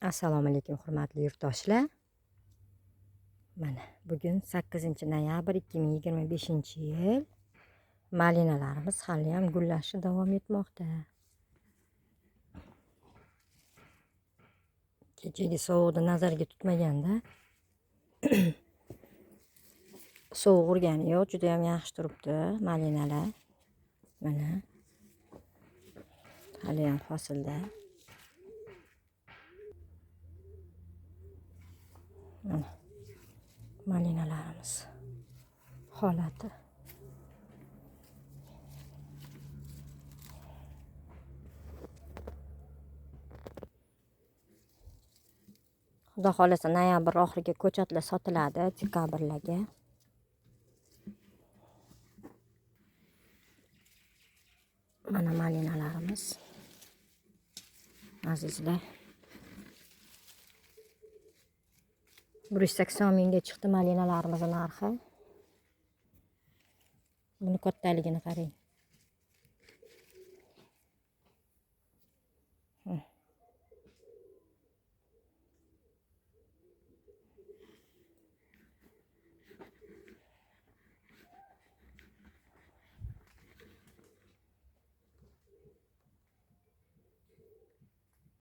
Assalomu alaykum, hurmatli yurtdoshlar. Mana bugun 8 noyabr 2025-yil. Malinalarimiz hali ham gullashda davom etmoqda. Kechagi sovuqni nazarga tutmaganda sovuq urgani yo'q, juda ham yaxshi turibdi malinalar. Mana hali ham hosilda. Mana malinalarimiz holati. Xudo xohlasa noyabr oxiriga ko'chatlar sotiladi, dekabrlarga. Mana malinalarimiz. Azizlar. 180 mingga chiqdi malinalarimiz narxi. Buni kattaligini qarang.